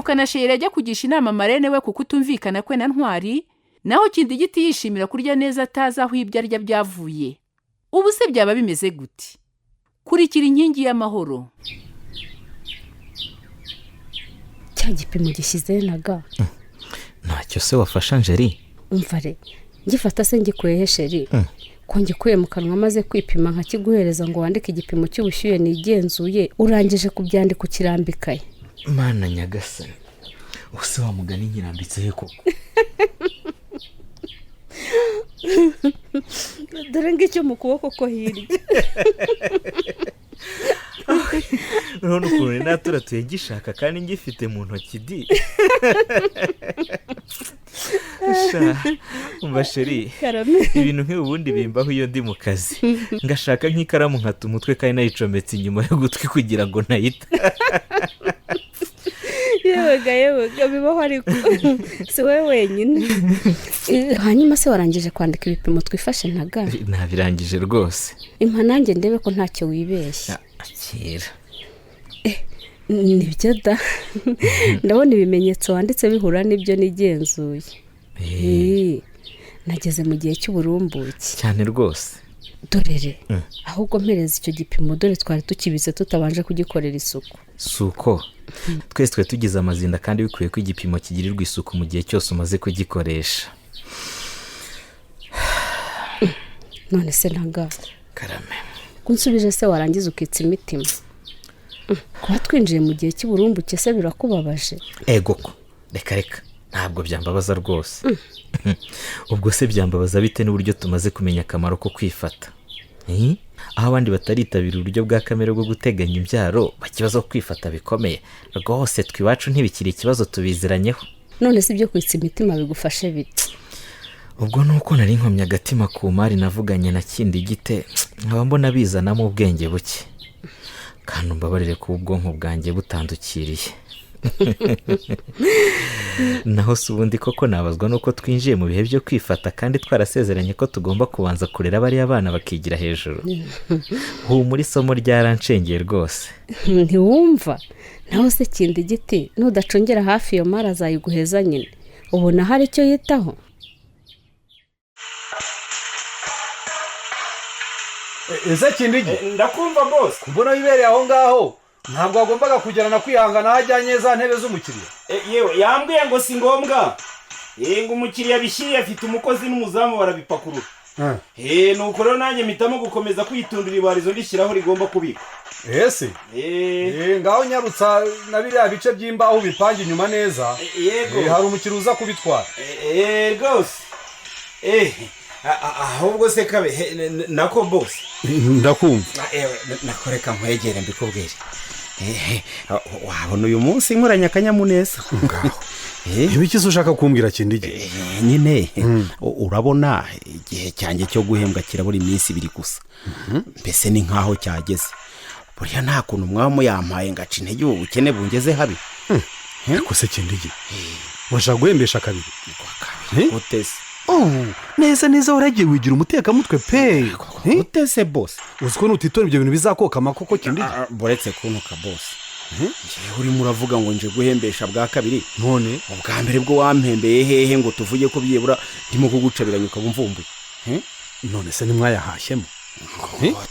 Duherukana Sheyira ajya kugisha inama marene we kuko utumvikana kwe na Ntwari, naho Kindigiti yishimira kurya neza atazi aho ibyo arya byavuye. Ubu se byaba bimeze gute? Kurikira Inkingi y'Amahoro. Cya gipimo gishyize na ga. Ntacyo se wafasha, Angeli? Umva re, ngifata se ngikuye he, chéri? Ko ngikuye mu kanwa maze kwipima, nkakiguhereza ngo wandike igipimo cy'ubushyuhe nigenzuye, urangije kubyandika ukirambikaye. Mana nyagasani, ubuse wa mugani nkirambitse he koko? Dore ngicyo mu kuboko ko hirya. Urabona ukuntu naturatuye gishaka kandi ngifite mu ntoki di. Sha, umva chéri. Karame. Ibintu nk'ibi ubundi bimbaho iyo ndi mu kazi, ngashaka nk'ikaramu nkata umutwe kandi nayicometse inyuma y'ugutwi kugira ngo ntayita. Yewega yewega, bibaho ariko si wowe wenyine. Hanyuma se warangije kwandika ibipimo twifashe ntaga? Nabirangije rwose. Impa nanjye ndebe ko ntacyo wibeshye. Akira. Nibyo da, ndabona ibimenyetso wanditse bihura n'ibyo nigenzuye. Nageze mu gihe cy'uburumbuke. Cyane rwose. Dorere, ahubwo mpereza icyo gipimo, dore twari tukibitse tutabanje kugikorera isuku. Si uko twese twari tugize amazinda, kandi bikwiye ko igipimo kigirirwa isuku mu gihe cyose umaze kugikoresha. None se ntaga? Karame. Kunsubije se warangiza ukitsa imitima? Kuba twinjiye mu gihe cy'uburumbuke se birakubabaje? Ego ko, reka reka, ntabwo byambabaza rwose. Ubwo se byambabaza bite n'uburyo tumaze kumenya akamaro ko kwifata? Aho abandi bataritabira uburyo bwa kamere bwo guteganya imbyaro, bakibazo kwifata bikomeye rwose. Twe iwacu ntibikiri ikibazo, tubiziranyeho. None se ibyo kwitsa imitima bigufashe bite? Ubwo ni uko nari nkomye agatima ku mari navuganye na kindi gite, nkaba mbona bizanamo ubwenge buke, kandi umbabarire kuba ubwonko bwanjye butandukiriye. Naho si ubundi koko nabazwa nuko twinjiye mu bihe byo kwifata kandi twarasezeranye ko tugomba kubanza kurera bariya bana bakigira hejuru. Humura, isomo ryaranshengeye rwose. Ntiwumva naho se kindi giti, nudacungera hafi iyo mari azayiguheza nyine, ubona hari icyo yitaho. Ese Kindigi? Ndakumva, boss. Mbona wibereye aho ngaho, ntabwo wagombaga kugerana kwihangana aho ajyanye za ntebe z'umukiriya? Yewe, yambwiye ngo si ngombwa, ngo umukiriya bishyiriye afite umukozi n'umuzamu barabipakurura. Nuko rero nanjye mpitamo gukomeza kwitundira ibarizo ndishyiraho rigomba kubikwa. Ese ngaho nyarutsa na biriya bice by'imbaho bipange inyuma neza. Yego. Hari umukiriya uza kubitwara. Rwose, ahubwo se kabe nako, boss? Ndakumva. Nako reka nkwegere mbikubwire. Wabona uyu munsi nkoranye akanyamuneza. Ngaho ibiki se ushaka kumbwira, Kindigi? Nyine urabona igihe cyanjye cyo guhembwa kirabura iminsi 2 gusa, mbese ni nkaho cyageze. Buriya nta kuntu umwami yampaye ngaca intege ubu bukene bungeze habi. Ariko se Kindigi, urashaka guhembesha kabiri? Gute se? Neza neza, waragiye wigira umutekamutwe pe. Gute se, boss? Uzi ko nutitora ibyo bintu bizakokama koko, Kindigi? Buretse kuntuka, boss, ngewe urimo uravuga ngo nje guhembesha bwa kabiri. None? Ubwa mbere bwo wampembeye hehe ngo tuvuge ko byibura ndimo kugucabiranya ukaba umvumbuye? None se ntimwayahashyemo?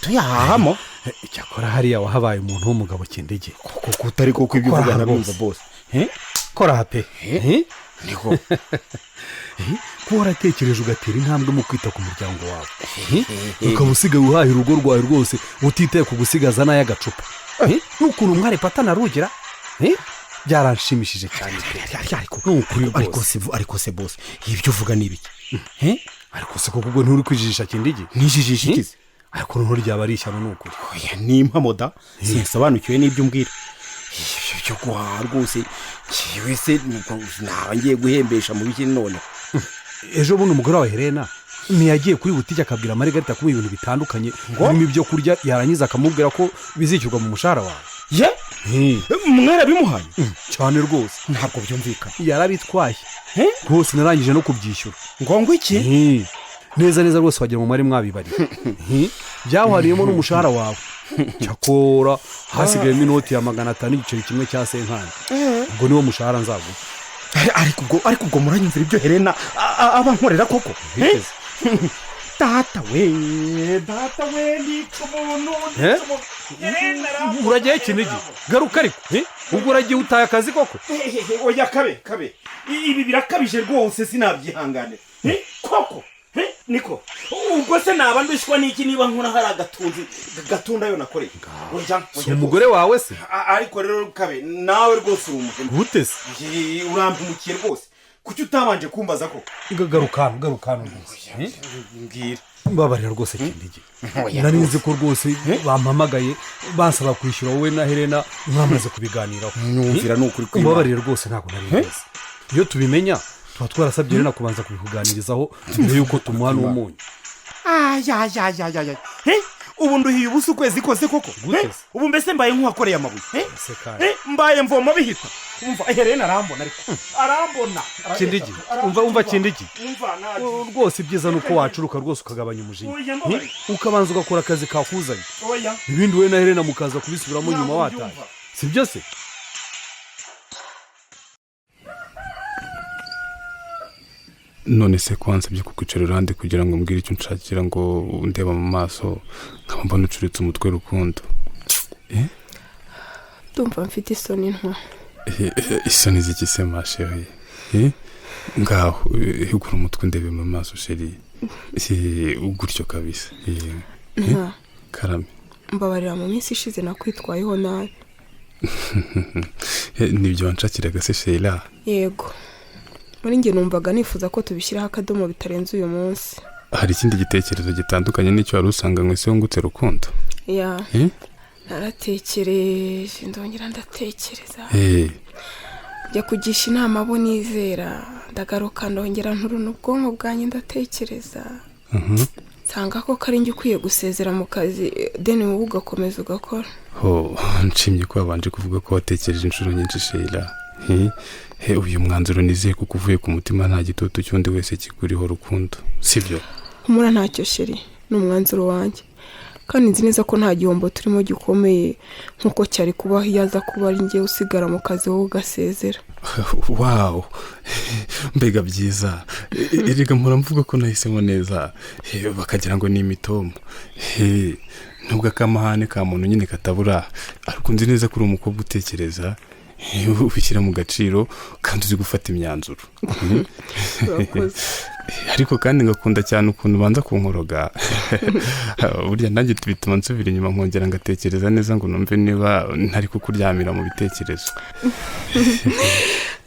Tuyahahamo. Icyakora hariya wahabaye umuntu w'umugabo, Kindigi. Kuko utari koko ibyo uvuga nabumva, boss. Kora pe. Niko. Kuba waratekereje ugatera intambwe mu kwita ku muryango wawe, ukaba usigaye uhahira urugo rwawe rwose utitaye ku gusigaza n'ay'agacupa, n'ukuntu umwari pata na Rugira, byaranshimishije cyane. Ariko se boss, ibyo uvuga ni ibiki? Ariko se koko ubwo nturi kwijijisha, Kindigi? Nijijisha ikize? Ariko noneho ryaba ari ishyano ni ukuri. Ni impamo da, sinsobanukiwe n'ibyo umbwira ibyo guhaha rwose. Njyewe se naba ngiye guhembesha mu biki none? Ejo bundi umugore wawe Helena ntiyagiye kuri butike akabwira Marigarita kumuha ibintu bitandukanye birimo ibyo kurya, yarangiza akamubwira ko bizishyurwa mu mushahara wawe? Ye, mwarabimuhaye? Cyane rwose. Ntabwo byumvikana. Yarabitwaye rwose, narangije no kubyishyura. Ngo iki? Neza neza rwose wagira ngo mwari mwabibariye, byahwariyemo n'umushahara wawe. Cyakora hasigayemo inoti ya 500 n'igiceri kimwe cya senkani. Ubwo niwo mushahara nzaguha. Ariko ubwo muranyumvira ibyo Helena aba nkorera koko? Data we nica umuntu. Uragiye Kinigi, garuka ariko. Ubwo uragiye utaye akazi koko? Oya kabe ibi birakabije rwose, sinabyihanganira koko. Niko ubwo se naba ndushywa n'iki niba nkora hari agatunzi gatunda yo nakoreye? Si umugore wawe se? Ariko rero kabe nawe rwose uri umuhemu. Gute se? Urampemukiye rwose, kuki utabanje kumbaza koko? Garuka hano rwose. Mbwira. Mbabarira rwose Kinigi, nari nzi ko rwose bampamagaye bansaba kwishyura wowe na Helena mwamaze kubiganiraho. Nyumvira ni ukuri kw'Imana. Mbabarira rwose, ntabwo nari nzi. Iyo tubimenya tuba twarasabye Helena kubanza kubikuganirizaho mbere y'uko tumuha n'umunyu. Ayayayayaya, ubu nduhiye ubusa ukwezi kose koko. Ubu mbese mbaye nk'uwakoreye amabuye, mbaye mvoma bihita. Umva Helena arambona, ariko arambona. Kindigi, umva Kindigi, rwose ibyiza nuko wacuruka rwose ukagabanya umujinya, ukabanza ugakora akazi kakuzanye, ibindi wowe na Helena mukaza kubisubiramo nyuma wataye, si byo se? None se ko wansabye kukwicara iruhande kugira ngo mbwire icyo nshakira, ngo undeba mu maso nkaba mbona ucuritse umutwe Rukundo? Ndumva mfite isoni nto. Isoni z'iki se ma chérie? Ngaho higura umutwe ndebe mu maso chérie, gutyo kabisa. Karame, mbabarira mu minsi ishize nakwitwayeho nabi. Nibyo wanshakiraga se Sheila? Yego, muri njye numvaga nifuza ko tubishyiraho akadomo bitarenze uyu munsi. Hari ikindi gitekerezo gitandukanye n'icyo wari usanganywe se wungutse Rukundo? Ya, naratekereje ndongera ndatekereza, njya kugisha inama abo nizera, ndagaruka ndongera nturuna ubwonko bwanjye ndatekereza, nsanga ko ari njye ukwiye gusezera mu kazi, deni wowe ugakomeza ugakora. Ho, nshimye ko wabanje kuvuga ko watekereje inshuro nyinshi Sheila. Uyu mwanzuro nizeye kuko uvuye ku mutima, nta gitutu cy'undi wese kikuriho Rukundo, sibyo? Humura ntacyo sheri, ni umwanzuro wanjye, kandi nzi neza ko nta gihombo turimo gikomeye nk'uko cyari kubaho iyo aza kuba ari njye usigara mu kazi wowe ugasezera. Wawu, mbega byiza. Erega mpora mvuga ko nahisemo neza, bakagira ngo ni imitomo. Nubwo akamahane ka muntu nyine katabura, ariko nzi neza ko uri umukobwa utekereza, ubishyira mu gaciro kandi uzi gufata imyanzuro. Ariko kandi ngakunda cyane ukuntu ubanza kunkoroga. Burya nanjye bituma nsubira inyuma nkongera ngatekereza neza ngo numve niba ntari kukuryamira mu bitekerezo.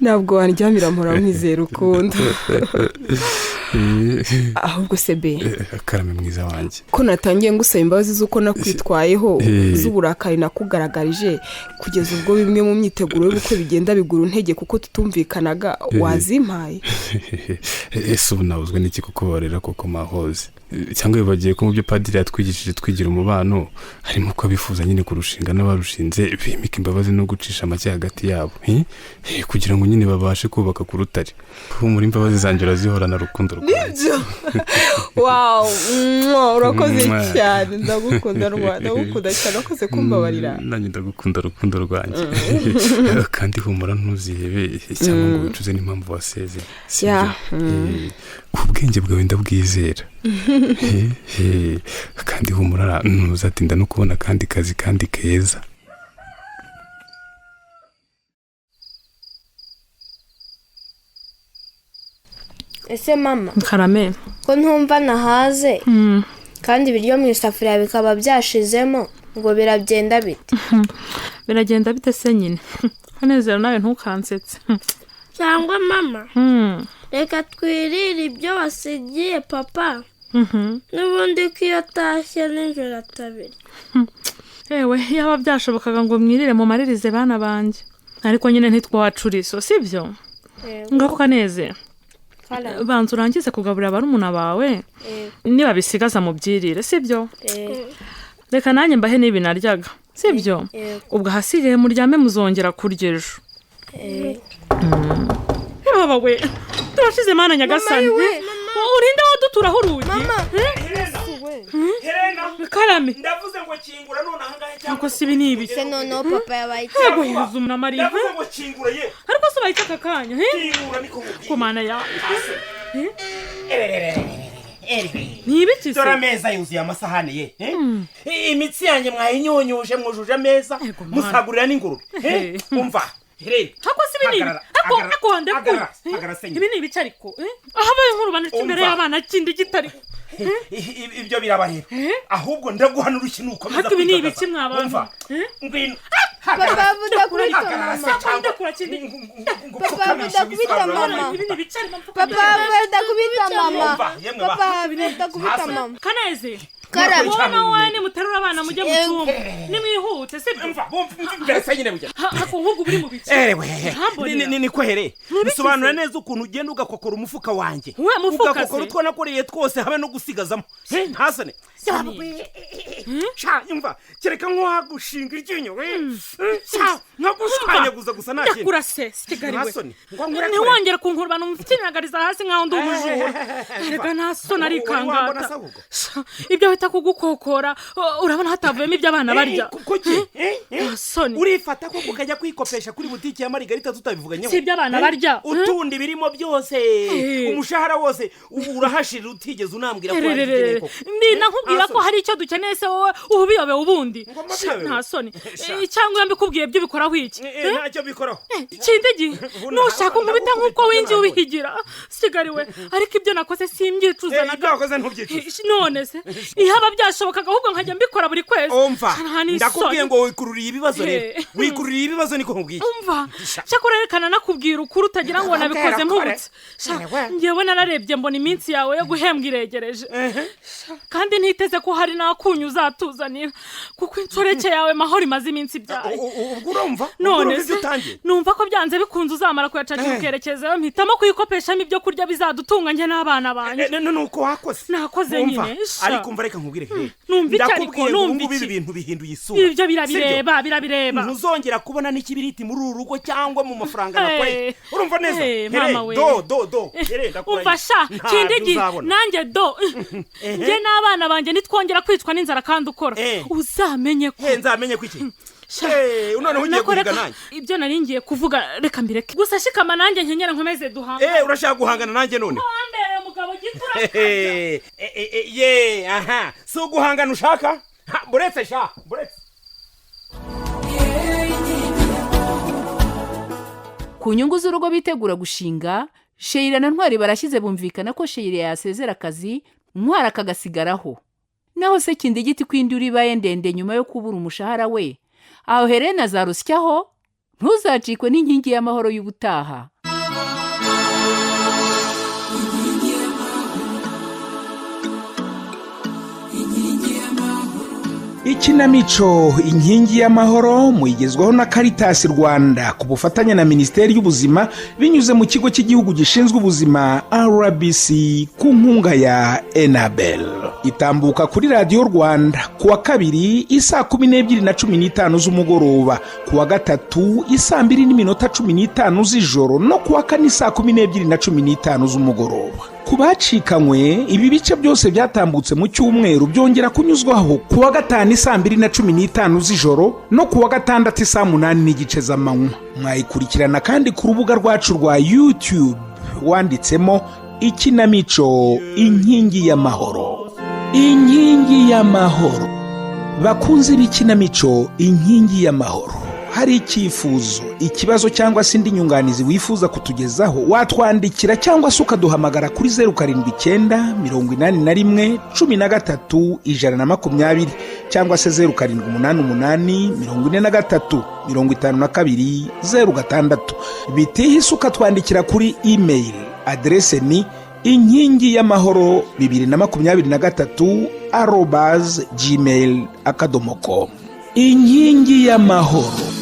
Ntabwo wandyamira, mpora nkwizera Rukundo. Ahubwo se be, Karame mwiza wanjye, ko natangiye ngusaba imbabazi z'uko nakwitwayeho, z'uburakari nakugaragarije, kugeza ubwo bimwe mu myiteguro y'ubukwe bigenda bigura intege kuko tutumvikanaga, wazimpaye? Ese ubu nabuzwe n'iki kukubarira koko mahoze? Cyangwa bibagiye ko mu byo padiri yatwigishije twigira umubano harimo ko abifuza nyine kurushinga n'abarushinze bimika imbabazi no gucisha make hagati yabo, kugira ngo nyine babashe kubaka ku rutare. Humura, imbabazi zanjye urazihorana Rukundo rwanjye. Nibyo. Wow, urakoze cyane, ndagukunda rwa, ndagukunda cyane, urakoze kumbabarira. Nanjye ndagukunda Rukundo rwanjye. Kandi humura ntuzihebe cyangwa ngo wicuze n'impamvu wasezeye. Ubwenge bwawe ndabwizera. Kandi humura ntuzatinda no kubona akandi kazi kandi keza. Ese mama, Karame, ko ntumva nahaze kandi ibiryo mu isafuriya bikaba byashizemo, ngo biragenda bite? Biragenda bite se nyine? Kanezero nawe ntukansetse. Cyangwa mama, reka twirire ibyo wasigiye papa, n'ubundi ko iyo atashye nijoro atabirya. Ewe, yaba byashobokaga ngo mwirire mu maririze bana banjye, ariko nyine ntitwacuriso, sibyo? Ngako Kaneze, banza urangize kugaburira barumuna bawe, niba bisigaza mu byirire, sibyo? Reka nanjye mbahe n'ibi naryaga, sibyo? Ubwo ahasigaye muryame muzongera kurya ejo. Baba we, turashize Mana nyagasani. Urinde waduturaho urugi. Mama, Helena, Karame. Ndavuze ngo kingura none ahangahe cyangwa Nuko si ibi ni ibiki? Se noneho papa yabaye iki? Yego yezu na Mariya. Ndavuze ngo kingura ye. Ariko se ubaye iki aka kanya? Kingura niko nkubwiye. Ku mana yawe. Ni ibiki se? Dore ameza yuzuye amasahani ye. Imitsi yanjye mwayinyunyuje mwujuje ameza musagurira n'ingurube. Umva. Hako si ibi ni ibi? Ako wande ku. Ibi ni ibiki ariko? Ahabaye inkuru imbere y'abana kindi gitari. Ibyo birabareba. Ahubwo ndaguhana urushyi nukomeza. Hako ibi ni ibiki mwabana? Ngwino. Papa avuga kubita mama. Papa avuga kubita mama. Papa avuga kubita mama. Papa avuga kubita mama. Kaneze. Karame. Wowe na wowe nimuterura abana mujye mu cyumba. Nimwihute sibyo? Mbese nyine bujya. Hako nk'ubwo buri mu biki? Erewe. Ni ko here. Bisobanura neza ukuntu ugenda ugakokora umufuka wanjye. Ugakokora utwo nakoreye twose habe no gusigazamo. Ntasane. Sha imva kereka nko gushinga iryinyo we. Sha nkagushwanyaguza gusa nta kintu. Ndakura se Kigali we. Ntiwongere kunkurubana umfinagariza hasi nkaho ndi umujura. Erega nta soni arikangata. Ibyo bita kugukokora urabona hatavuyemo ibyo abana barya. Kuki? Soni. Urifata ko ukajya kwikopesha kuri butike ya Margarita tutabivuganyeho. Si ibyo abana barya. Utundi birimo byose. Umushahara wose urahashirira utigeze unambwira ko ari koko. Ndinda nkubwira ko hari icyo dukeneye se wowe ubiyobe ubundi. Nta soni. Cyangwa iyo mbikubwiye byo bikoraho iki? Ntacyo bikoraho. Kindigi nushaka unkubita nkuko winjiye ubihigira. Sigariwe ariko ibyo nakoze simbyicuza na ibyo wakoze ntubyicuza. None se ihaba byashobokaga ahubwo nkajya mbikora buri kwezi. Umva ndakubwiye ngo wikururiye ibibazo rero. Wikururiye ibibazo niko nkubwiye. Umva cyakora rekana nakubwira ukuri utagira ngo nabikoze mpubutse. Ngewe nararebye mbona iminsi yawe yo guhembwa iregereje. Kandi ntiteze ko hari nakunyu uzatuzanira kuko inshoreke yawe mahoro imaze iminsi ibyaye. Ubwo urumva? None se numva ko byanze bikunze uzamara kuyacakira ukerekezayo mpitamo kuyikopeshamo ibyo kurya bizadutunga njye n'abana banjye. Nuko wakoze. Nakoze nyine. Ariko umva reka nkubwire he. Numva icyo ariko numva iki ibintu bihinduye isura. Ibyo birabireba birabireba. Ntuzongera kubona n'ikibiriti muri uru rugo cyangwa mu mafaranga nakoreye. Urumva neza? Here do do do. Here ndakuraye. Umva sha kindigi nanjye do. Njye n'abana banjye nitwongera kwicwa n'inzara kandi ukora. Uzamenye ko. Nzamenye ko iki? None ugiye kuvuga nanjye. Ibyo nari ngiye kuvuga reka mbireke. Gusa shikama nanjye nkenyera nkomeze duhangane. Urashaka guhangana nanjye none? Wambere mugabo gitura. Ye aha si uguhangana ushaka? Buretse sha buretse. Ku nyungu z'urugo bitegura gushinga, Sheila na Ntwari barashyize bumvikana ko Sheila yasezera akazi, Ntwari akagasigaraho. Naho se Kindigiti kwindura ibaye ndende nyuma yo kubura umushahara we, aho Helena zarusyaho, ntuzacikwe n'inkingi y'amahoro y'ubutaha. Ikinamico Inkingi y'Amahoro muyigezwaho na Caritas Rwanda ku bufatanye na Minisiteri y'Ubuzima binyuze mu kigo cy'igihugu gishinzwe ubuzima RBC ku nkunga ya Enabel. Itambuka kuri Radio Rwanda kuwa kabiri isaa 12:15 z'umugoroba, kuwa gatatu isaa 2:15 z'ijoro no kuwa kane isaa 12:15 z'umugoroba. Kubacikanywe ibi bice byose byatambutse mu cyumweru byongera kunyuzwaho kuwa gatanu isaa 2:15 z'ijoro no kuwa gatandatu isaa 8:30 z'amanywa. Mwayikurikirana kandi ku rubuga rwacu rwa YouTube wanditsemo Ikinamico Inkingi y'Amahoro. Inkingi y'Amahoro. Bakunze b'ikinamico Inkingi y'Amahoro, hari icyifuzo, ikibazo cyangwa se indi nyunganizi wifuza kutugezaho, watwandikira cyangwa se ukaduhamagara kuri 079 81 13 120 cyangwa se 0788 43 52 06. Bitihise ukatwandikira kuri email, adresse ni inkingi y'amahoro 2023@gmail.com. Inkingi y'Amahoro.